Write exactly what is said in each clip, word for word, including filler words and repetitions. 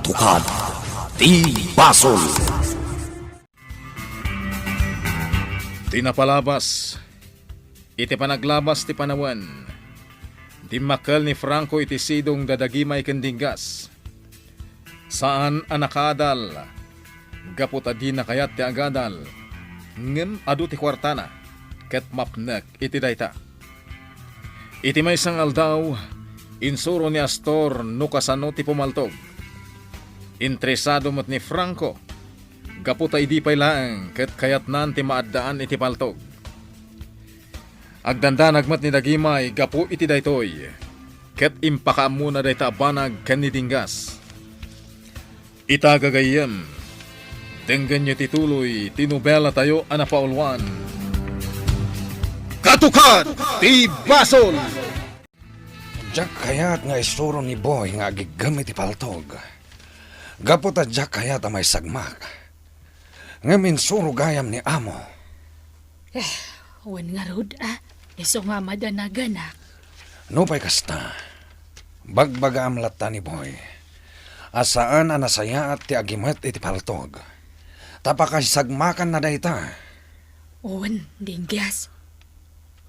Katukad ti basol. Ti napalabas, iti panaglabas ti panawen, dimmakkel ni Franco iti sidong da Dagimay ken Dinggas. Saan a nakaadal, gapu ta dina kayat ti agadal, ngem adu ti kuartana, ket mapnek iti dayta. Iti maysa nga aldaw, insuro ni Astor no kasano ti pumaltog. Interesado met ni Franco, gapu ta idi pay laeng ket kayatnan ti maaddaan iti paltog. Agdandanag met ni Dagimay gapu iti daytoy, ket impakaammona dayta a banag ken ni Dinggas. Ita gagayyem, denggenyo ti tuloy ti nobelatayo a napauluan, Katukad ti Basol! Diak kayat nga isuro ni Boy nga agiggem iti paltog, gapu ta diak kayat a maisagmak. Ngem insuro gayam ni Amo. Eh, wen ngarud, a, isu nga madanaganak. Nupay kasta, bagbagaam latta ni Boy a saan a nasayaat ti agimet iti paltog, ta pakaisagmakanna dayta. Wen, Dinggas.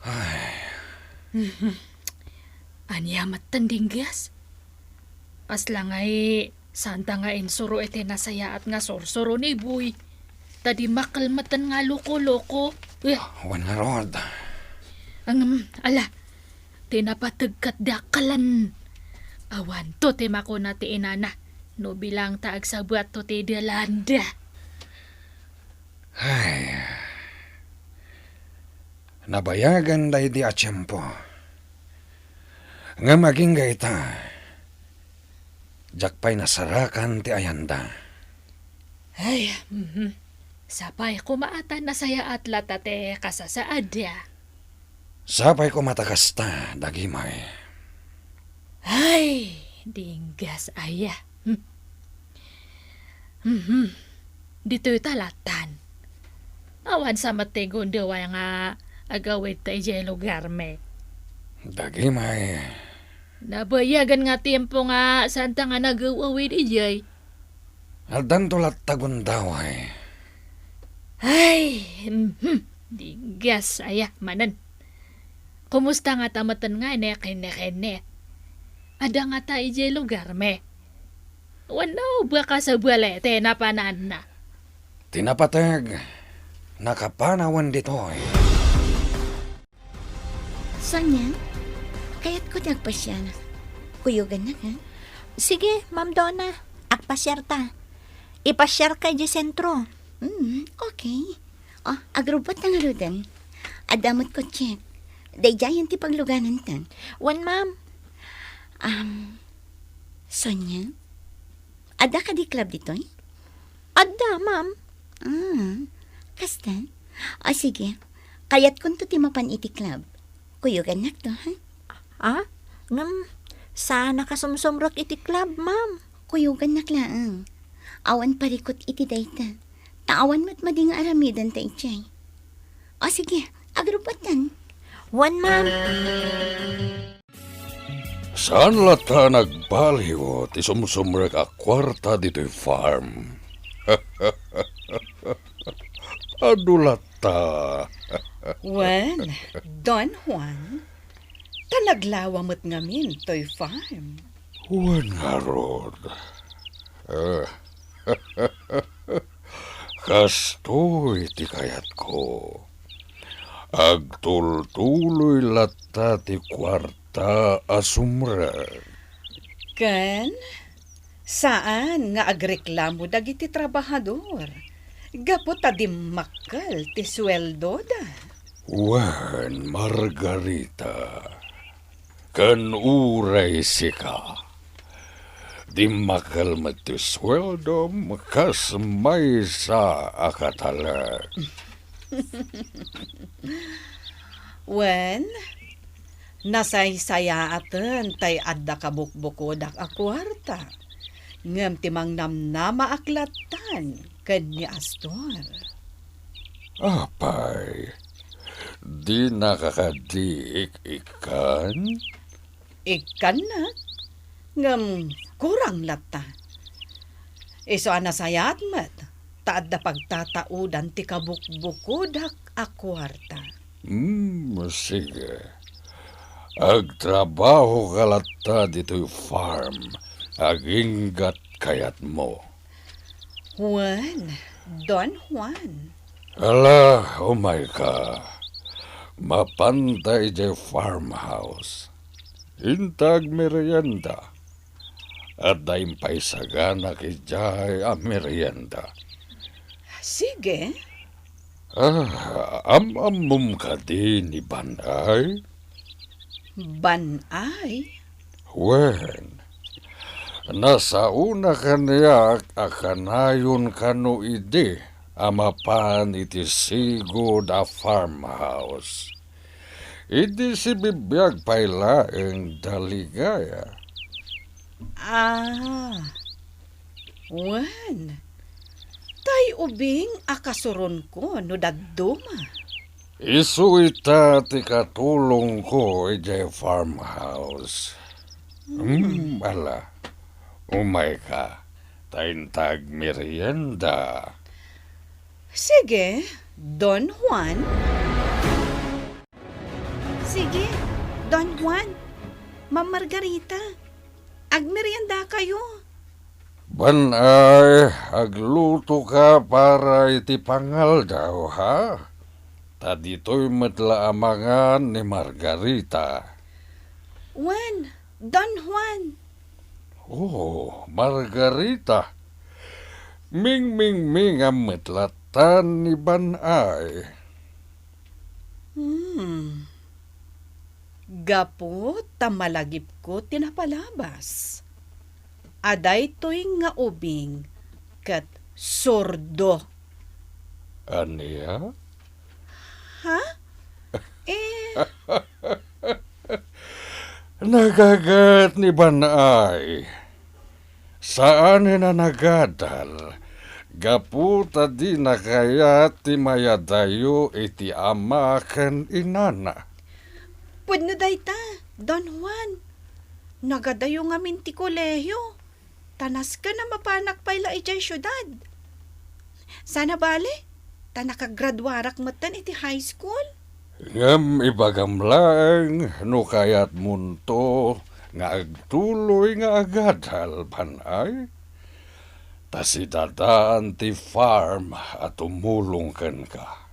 Ay. Mhm. Ania met ten, Dinggas? Kasla ngay saanta nga insuro iti nasayaat nga sursuro ni Boy. Ta dimmakkel met ten nga loko-loko. Eh. Wen ngarud. Ngem, ala, ti napateg ket dakkelan. Awanto ti makuna ti inana no bilang ta agsabuatto ti dalanda. Ay. Nabayagan daydi a tiempo. Ngem agingga ita, diak pay nasarakan ti ayanda. Ay, mhm. Sapay koma a ta nasayaat latta ti kasasaadda. Sapay koma ta kasta, Dagimay. Ay, Dinggas aya. Hmm. Mhm. Ditoy ta lattan. Awan sa met ti gundaway nga agawidta idiay lugarmi. Dagimay. Nabayagan nga tiempo nga saanta nga nagaw-awid idiay. Addanto latta gundaway. Ay, mhm. Dinggas aya manen. Kumusta ngata metten nga ne kenni-kenni? Adda ngata idiay lugarmi? Wenno baka sabali ti napananna? Ti napateg, nakapanawen ditoy. Sonia, kayatko ti agpasiar. Kuyogannak, ha? Sige, Ma'am Donna. Agpasiarta. Ipasiarka idiay sentro. Mm, okay. O, agrubbuatta ngaruden. Adda met kotsek. Daydiayen ti paglugananta. Wen, ma'am. Um, Sonia, adda kadi club ditoy? Adda, ma'am. Ah, kasta? O, sige. Kayatkonto ti mapan iti club. Kuyogannakto, ha? Ah? Ngem, saan a kasumsumrek iti club, ma'am? Kuyogannak laeng. Awan parikut iti dayta. Ta awan met madi nga aramidenta idiay. O, sige, agrubbuatan. Wen, ma'am. Saan latta a nagbaliw ti sumsumrek a kuarta ditoy farm? Adu latta. Wen, Don Juan, ta naglawa met ngamin toy farm. Wen ngarud. Kastoy ti kayatko. Agtultuloy latta ti kuarta a sumrek. Ken saan nga agreklamo dagiti trabahador gapu ta dimmakkel ti sueldoda. Wen, Margarita, ken uray sika. Dimmakkel met ti sueldom kas maysa a katalek. Wen, nasaysayaaten tay adda kabukbukodak a kuarta, ngem ti mangnamnamaak lattan ken ni Astor. Apay, dinaka kadi ik-ikkan? Ikkannak, ngem kurang latta. Isu a nasayaat met, ta adda pagtataudan ti kabukbukodak a kuarta. Hmm, sige. Agtrabahoka latta ditoy farm, aginggat kayatmo. Wen, Don Juan. Ala, umayka. Mapanta idiay farmhouse. Inta agmerienda. Adda impaisaganak idiay a merienda. Sige. Ah, am-ammom kadi ni Banay? Banay? Wen, nasaona kaniak a kanayon kano idi a mapan iti sigud a farmhouse. Idi sibibiag pay laeng da Ligaya. Ah, wen. Tay ubing a kasuronko no dadduma. Isu ita ti katulongko idiay farmhouse. Hmm. Hmm, ala. Umayka. Ta inta agmerienda. Sige, Don Juan. Sige, Don Juan. Ma'am Margarita, agmeriendakayo. Banay, aglutoka para iti pangaldaw, ha? Ta ditoy met la a mangan ni Margarita. Wen, Don Juan. Oh, Margarita. Mingmingmingam met latta ni Banay. Hmm. Gapu ta malagipko ti napalabas. A daytoy nga ubing ket sordo. Ania? Ha? Eh. Nagagat ni Banay. Saanen a nagadal, gapu ta dina kayat ti mayadayo iti ama ken inana. Pudno dayta, Don Juan. Nagadayo ngamin ti kolehio. Ta nasken a mapanak pay la idiay siudad. Sana bale, ta nakagraduarak metten iti high school. Ngem ibagam laeng no kayatmonto nga agtuloy nga agadal, Banay. Ta sidadaan ti farm a tumulong kenka.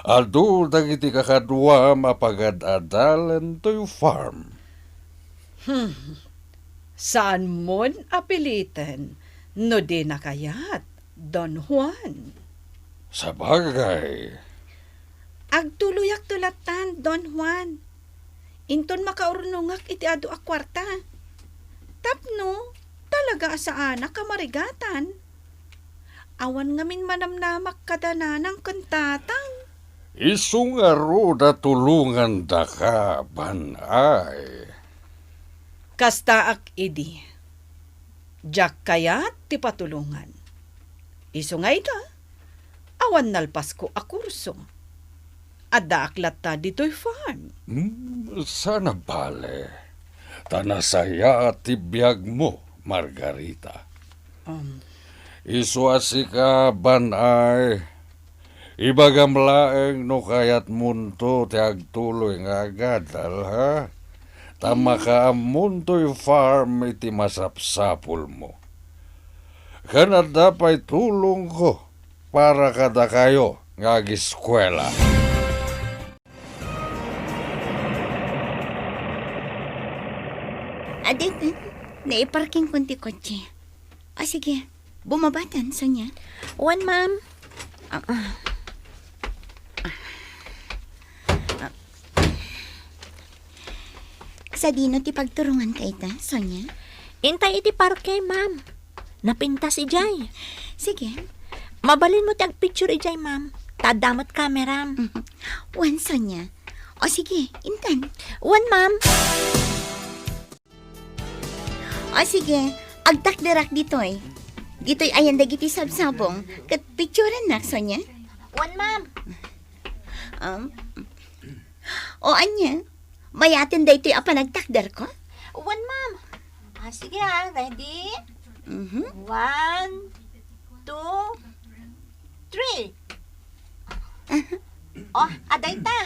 Adu dagiti kakaduam a pagad-adalen toy farm. Hmm. Saanmon a piliten no dina kayat, Don Juan. Sabagay. Agtuloyakto lattan, Don Juan. Inton makaurnongak iti adu a kuarta. Tapno talaga a saanak a marigatan. Awan ngamin manamnamak kada nanang ken tatang. Isu ngarud a tulongandaka, Banay. Kastaak idi. Diak kayat ti patulongan. Isu nga ita, awan nalpasko a kurso. Addaak latta ditoy farm. Hmm, sana bale. Ta nasayaat ti biagmo, Margarita. Um. Isu a sika, Banay. Ibagam laeng no kayatmonto ti agtuloy nga agadal, ha? Ta makaammontoy farm iti masapsapulmo. Ken adda pay tulongko para kadakayo nga agiskuela. Adingken, naiparkingkon ti kotse. O sige, bumabatan, Sonia. Wen, ma'am. Ah, ah. Ah. Sadino ti pagturonganka ita, Sonia? Intay iti parke, ma'am. Napintas idiay. Sige. Mabalinmo ti agpicture idiay, ma'am. Ta adda met kameram. Wen, Sonia. O sige, intan. Wen, ma'am. O sige, agtakderak ditoy. Ditoy ayan dagiti sabsabong. Ket picturennak, Sonia. Wen, ma'am. Um, o ania? Mayaten daytoy a panagtakderko? Wen, ma'am. Ah, sige, ah. Ready? Mhm. One, two, three. Oh, adayta.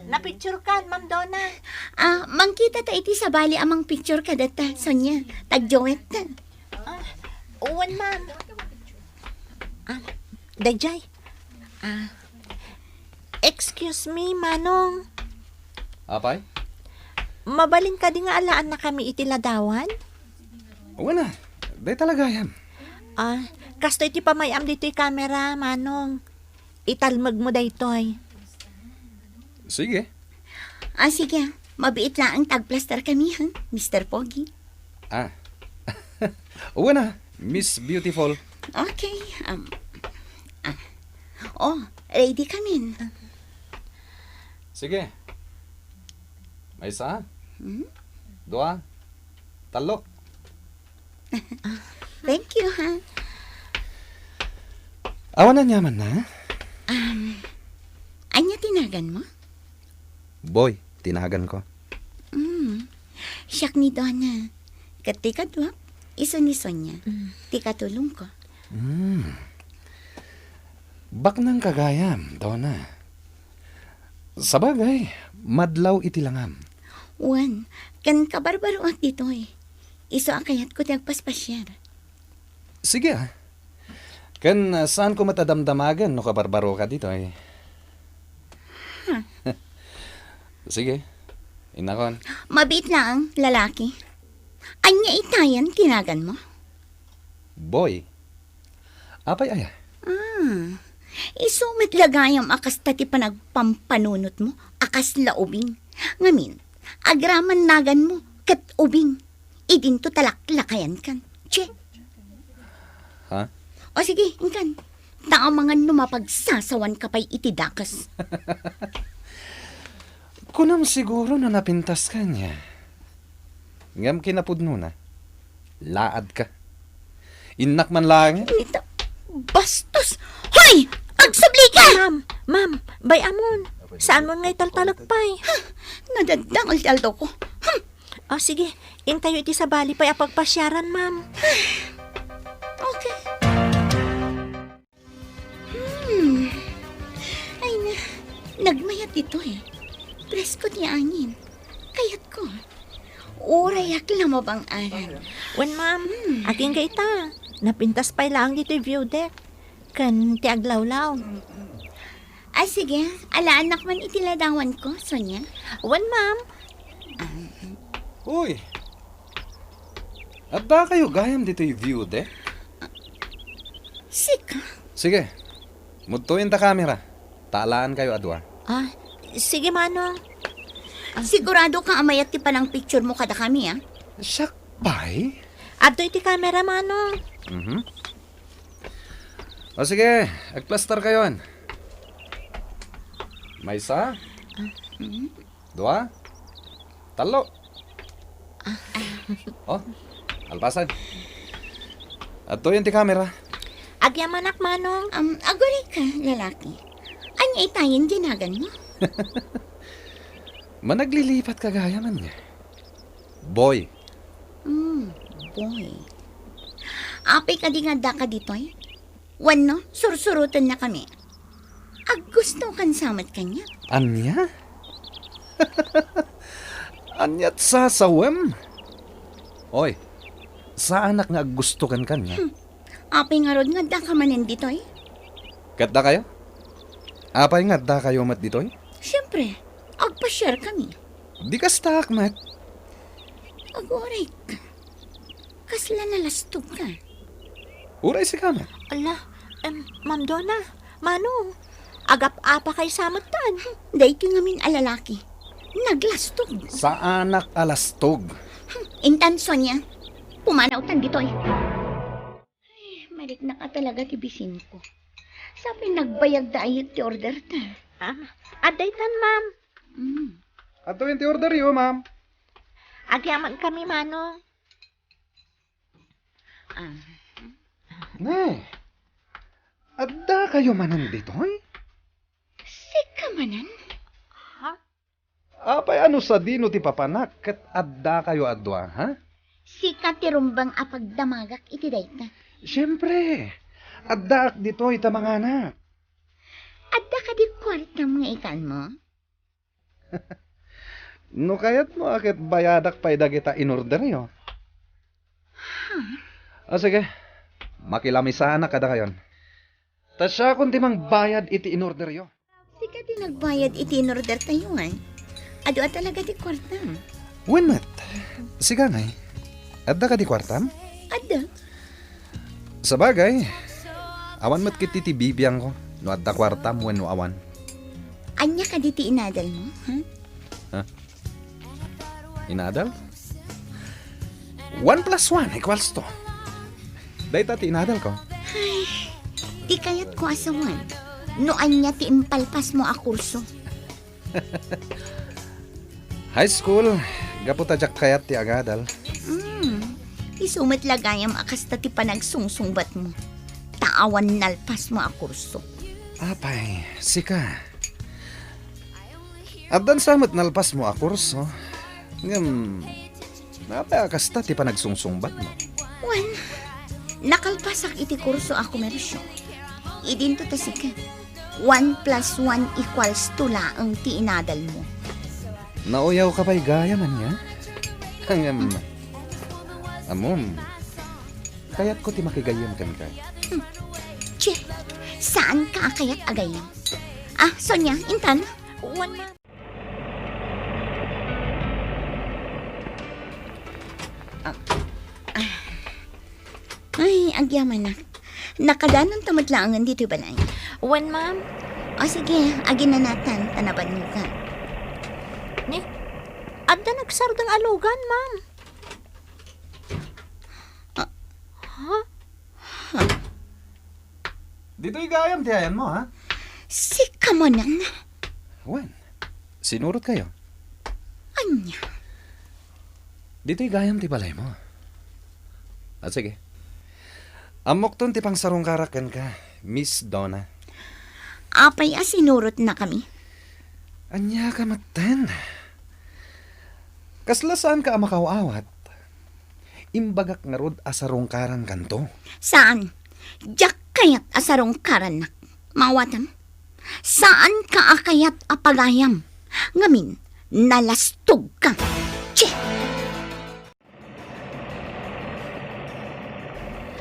Napicture kan, Ma'am Donna. Ah, mangkita ta iti sabali a mangpicture kadata, Sonia. Tag-duet ta. Ah, wen, ma'am. Ah, dayjay. Ah, excuse me, Manong. Apay? Mabalin kadi nga alaannakami iti ladawan? Wen a, dayta la gayam. Ah, kastoy ti pamay-am ditoy kamera, Manong. Italmegmo daytoy. Sige. Ah, sige. Mabiit laeng tagplaster kami, ha, Mister Pogi. Ah. Wen a, Miss Beautiful. Okay. Um, ah. Oh, ready kamin. Sige. Maysa. Hmm? Dua. Tallo. Thank you, ha. Awan aniamanna? Um, ania ti naganmo? Boy, ti naganko. Mm. Siak ni Donna. Ket ti kaduak, isu ni Sonia. Mm. Ti katulongko. Mm. Baknangka gayam, Donna. Sabagay, madlaw iti langam. Wen, ken kabarbaroak ditoy. Isu a kayatko ti agpaspasiar. Sige, ah. Ken, ah, saanko met a damdamagen no kabarbaroka ditoy. Huh. Sige, innakon. Mabiit laeng, lalaki. Ania itayen ti naganmo? Boy. Apay aya? Ah, isu met la gayam a kasta ti panagpampanunotmo a kasla ubing. Ngamin, agraman naganmo ket ubing. Idinto talaklakayankan. Che. Ha? O sige, inkan. Ta amangan no mapagsasawanka pay iti dakes. Kunam siguro no napintaskan ya. Ngem kinapudnona, laadka. Innak man laeng. Ita, bastos! Hoy! Agsublika! Ma'am, ma'am, bay-amon. Saanmon nga italtalek pay? Huh, nadadangol ti aldawko. Hmm. O, sige. Intayo iti sabali pay a pagpasiaran, ma'am. Okay. Hmm. Ay na, nagmayat ditoy. Presko ti angin. Kayatko. Urayak la mabang-aran. Wen, ma'am. Hmm. Agingga ita. Napintas pay laeng ditoy view deck. Ken ti aglawlaw. Ah, sige. Alaannak man iti ladawanko, Sonia. Wen, ma'am. Uy! Addakayo gayam ditoy view deck? Sika? Sige. Mudtoyen ta kamera. Ta alaankayo a dua. Ah, sige, Manong. Siguradoka a mayat ti panangpicturemo kadakami, ah. Siak pay? Adtoy ti kamera, Manong. Mhm. O sige, agplastarkayon. Maysa? Ah, mm. Dua? Tallo? Ah. Oh, alpasan. Adtoyen ti kamera. Agyamanak, Manong. Um, aguray ka, lalaki. Ania itayen ti naganmo? Managlilipatka gayam ania. Boy. Mm, boy. Apay kadi nga addaka ditoy? Wenno, sursurotennakami. Aggustokan sa met kaniak. Ania? Aniat sasawem? Oy, saanak nga aggustokan kaniak. Hmm. Apay ngarud nga addaka manen ditoy? Ket dakayo? Apay nga addakayo met ditoy? Siempre, agpasiarkami. Di kastaak met. Aguray ka. Kasla nalastogka. Uray sika met. Ala, em, Ma'am Donna, Manong, agap-apakay sa met tan. Daytoy ngamin a lalaki. Naglastog. Saanak a lastog. Intan, Sonia, pumanawtan ditoy. Ay, mariknak a talaga ti bisinko. Sapay nagbayag da ayat ti order ta. Ah, adda itan, ma'am. Mm. Adtoyen ti orderyo, ma'am. Agyamankami, Manong. Ah. Ne, addakayo manen ditoy? Sika manen? Ha? Apay a no sadino ti papanak ket addakayo a dua, ha? Sika ti rumbeng a pagdamagak iti dayta. Siempre, addaak ditoy ta manganak. Adda kadi kuartam nga ikanmo? No kayatmo a ket bayadak pay dagita inorderyo. Ha? O sige, makilamisanak kadakayon. Ta siakon ti mangbayad iti inorderyo. Sika ti nagbayad iti inordertayo, ay? Adu a talaga ti kuartam. Wen met, sika ngay, adda kadi kuartam? Adda. Sabagay, awan met ketdi ti bibiangko no adda kuartam wenno awan. Ania kadi ti inadalmo, ha? Ha? Inadal? One plus one equals two. Dayta ti inadalko. Ay, di kayatko a sawen no ania ti impalpasmo a kurso. High school, gapu ta diak kayat ti agadal. Hmm, isu met la gayam a kasta ti panagsungsungbatmo. Ta awan nalpasmo a kurso. Apay, sika. Addan sa met nalpasmo a kurso. Ngem, apay a kasta ti panagsungsungbatmo? Wen, nakalpasak iti kurso a komersio. Idinto ta sika, one plus one equals two laeng ti inadalmo. Nauyawka pay gayam ania? Ngem, ammom, kayatko ti makigayyem kenka. Hmm. Che, saanka a kayat a gayyem. Ah, Sonia, intan. Wen, ma'am. Ah. Ah. Ay, agyamanak. Nakadanonta met laengen ditoy balay. Wen, ma'am. O sige, aginanatan, ta nabannogan. Ni, adda nagsardeng a lugan, ma'am. Ah. Ha? Ditoy gayam ti ayanmo, ha? Sika manen. Wen, sinurotkayo. Ania? Ditoy gayam ti balaymo. Ah, sige. Ammokton ti pangsarungkarak kenka, Miss Donna. Apay a sinurotnakami? Ania ka metten? Kasla saanka a makaw-awat? Imbagak ngarud a sarungkarankanto. Saan. Diak kayat a sarungkarannak. Maawatam? Saanka a kayat a pagayam. Ngamin, nalastogka. Che!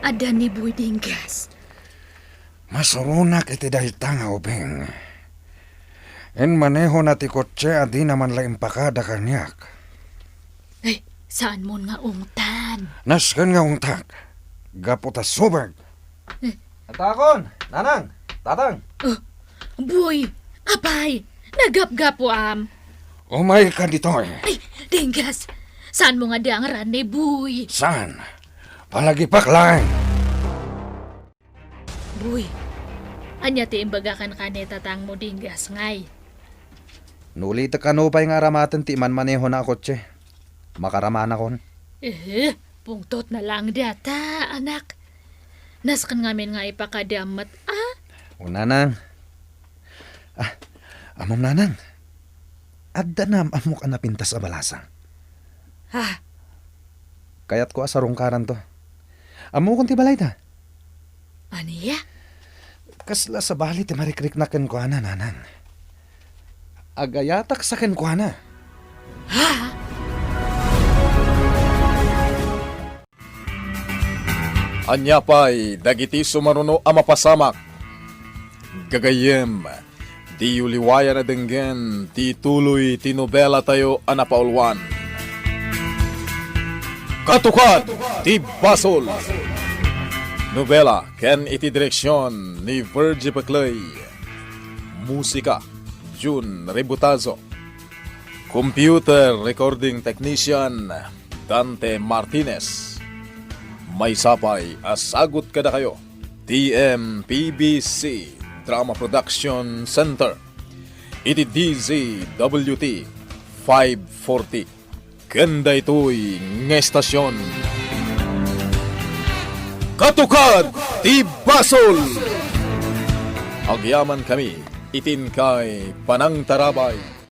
Adda ni Boy Dinggas. Masuronak iti dayta nga ubing. Inmanehona ti kotse a dina man la impakada kaniak. Ay, saanmon nga ungtan. Nasken nga ungtak. Gapu ta subek. Eh. Atakon, nanang, tatang. Oh, Boy, apay, nagapgapuam. Umayka ditoy. Ay, Dinggas, saanmo nga diangeran ni Boy? Saan? Palagipak laeng. Boy, ania ti imbagak kenka ni tatangmo, Dinggas, ngay? No ulitek kano pay nga aramaten ti imanmanehona a kotse, makaramanakon. Eh, pungtotna laeng dayta, anak. Nasken ngamin nga ipakadam met, a? O, nanang. Ah, ammom, nanang. Adda naam-ammok a napintas a balasang. Ha? Kayatko a sarungkaranto. Ammokon ti balayda. Ania? Kasla sabali ti marikriknak kenkuana, nanang. Agayatak sa kenkuana. Ha? Ania pay dagiti sumaruno a mapasamak? Gagayyem, diyo liwayan a denggen ti tuloy ti nobelatayo a napauluan. Katukad ti Basol! Nobela ken iti direksion ni Virgie Pecley. Musika, Jun Rebutazo. Computer Recording Technician, Dante Martinez. Maysa pay a sagut kadakayo ti M P B C Drama Production Center iti D Z W T five forty. Ken daytoy nga estasion, Katukad ti Basol! Agyamankami iti inkay panangtarabay.